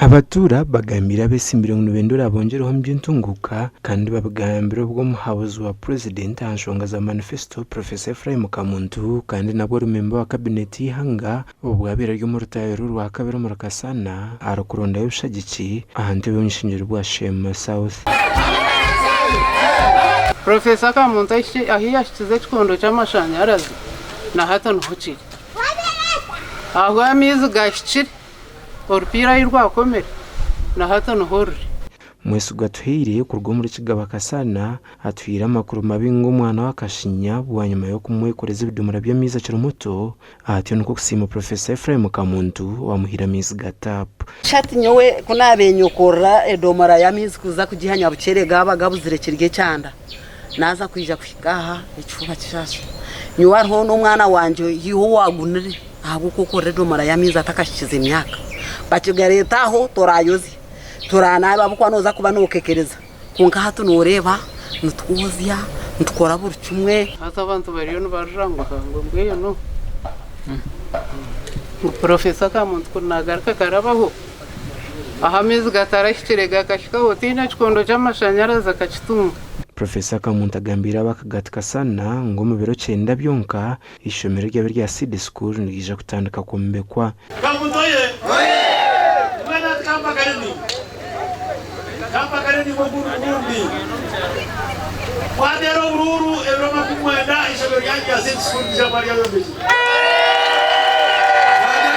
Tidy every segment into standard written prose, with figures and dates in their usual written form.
Abatuura bagambiire abetsimbire ngu nibenda orabongyereho omu by'entunguuka kandi babigambire obwo omuhabuzi wa Purezidenti aha nshonga za manifesito, Professor Ephraim Kamuntu kandi nabwo ori memba wa kabineti y'eihanga obwo abaire ari omu rutaahiro orwakabiri omuri Kasana arikurondayo obushagiki aha ntebe y'omuny'ishengyero bwa Sheema South. Professor Kamuntu ahu yahikize ekikondo ky'amashanyarazi na hati niho kiri. Ahu amaizi gahikire, orupiira ahu rwakomire na hati niho ruri. Mwesigwa Atuhaire kuruga omuri Kigaba Kasana atuhaire amakuru mabi ngu omwana we akashinya bwanyima y'okumwekoreza ebidomora by'amaizi akiri muto, atyo nikwo kusiima Professor Ephraim Kamuntu owamuhaire amaizi ga tap. Hati nyowe ku naabenyokorera edomora y'amaizi kuza kugiha nyabukyere gaaba gabuzire kiri ekyanda, naaza kwija kuhika aha ekifuba kishaasha. Nyowe hariho n'omwana wangye haihi owaagunire ahabw'okwekorera edomora y'amaizi atakahikize myaka. Bakigareeta aho toraayozya, toraanaaba ahabw'okuba nooza kuba nookekereza. Kwonka hati nooreeba nitwozya, nitukora buri kimwe. Haza abantu bariyo nibarira ngu ngu mbwenu ngu Professor Kamuntu kuri nagaruka akarabaho ahu amaizi gatarahikire gakahikaho tihaine ekikondo ky'amashanyarazi akakitunga. Professor Kamuntu agambiire aba Akagaati Kasana ngu omu biro kyenda byonka, eishomero ryabo erya Seed School niriija kutandika kwombekwa. Kamuntu oye! Mbwenu hati kampakane naimwe. Kampakane naimwe ogundi murundi. Mwateera oburuuru ebiro 90, eishomero ryanyu rya Seed School niryija kuba ryayombekire.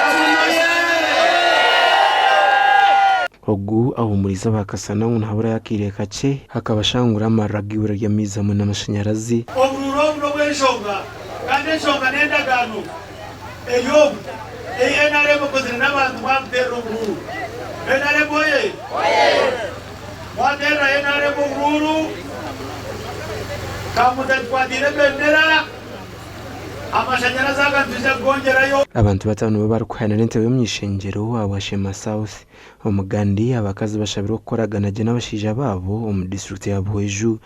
Kamuntu oye! Ogu ahumuriize aba Kasana ngu nihaburayo akaire kakye akabashangura amarira g'eibura ry'amaizi hamwe n'amashanyarazi. Oburuuru obu n'obw'enshonga kandi enshonga n'endagaano eri obu ei nrm ekozire n'abantu mwamuteerera oburuuru. Nrm oye! Mwateerera nrm oburuuru, Kamuntu agikwatiire ebendera. Amashanyarazi aga nitwija kugongyerayo. Abantu batano nibo barikuhayanira entebe y'omuny'ishengyero ahabwa Sheema South. Omugandi, abakazi bashabirwe kukoragana gye n'abashaija baabo omu disiturikiti ya Buhweju.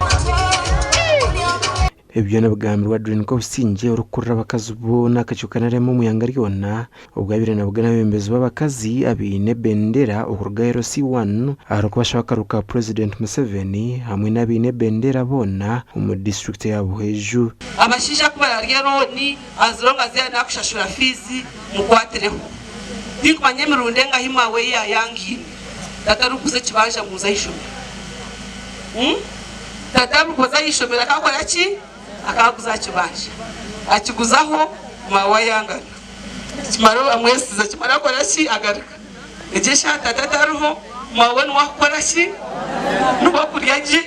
Ebi byona bigambirwe Adrine Kobusingye orikukurira abakazi boona akakiiko ka NRM omu ihanga ryona obwo abaire nabugana abeebembezi b'abakazi abaine ebendera okuruga LC1 arikubashaba akaruru ka Purezidenti Museveni hamwe n'abaine ebendera boona omu disiturikiti ya Buhweju. Abashaija ku bararya looni as long as yaaba naakushashura fiizi mukwatireho. Tinkumanya emirundi engahi maawe ei yaayangaine tata arikuguza ekibanja ngu nze aha ishomero. Tata arikuza aha ishomero akakora ki? Akaguza aha kibanja. Akiguzaho maawe ayangana. Kimara amwesiza kimara akora ki? Agaruka. Egyo eshaaha tata tariho, maawe niwe akukora ki? Niwe akurya gye.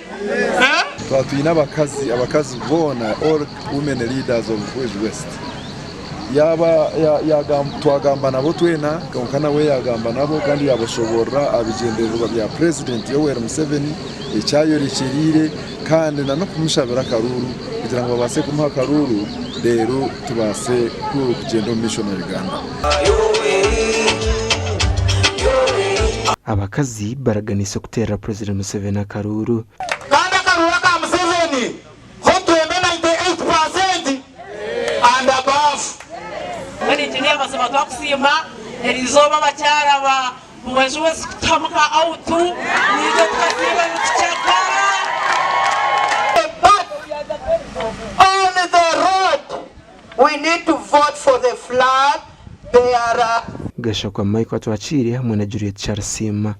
Twaba twine abakazi, abakazi boona, all women leaders of Buhweju West, yaaba twagamba nabo twena kwonka nawe yaagamba nabo kandi yaabashoboorora aha bigyendererwa bya Purezidenti Yoweri Museveni eki ayorekyereire kandi n'okumushabira akaruuru kugira ngu babaase kumuha akaruuru reero tubaase kugyenda omu maisho na Uganda. Abakazi baraganiise kuteerera Purezidenti Museveni akaruuru. Kandi akaruuru aka Museveni ho twembe 98 per cent and above. Mbwenu Engineer mazima twakusiima erizooba abakyara ba Buhweju West kutuhamu ka out naitwe tukasiiba nitukyakara. But on the road we need to vote for the flag bearer. Gashakwa Michael Atwakiire hamwe na Juliet Kyarisiima.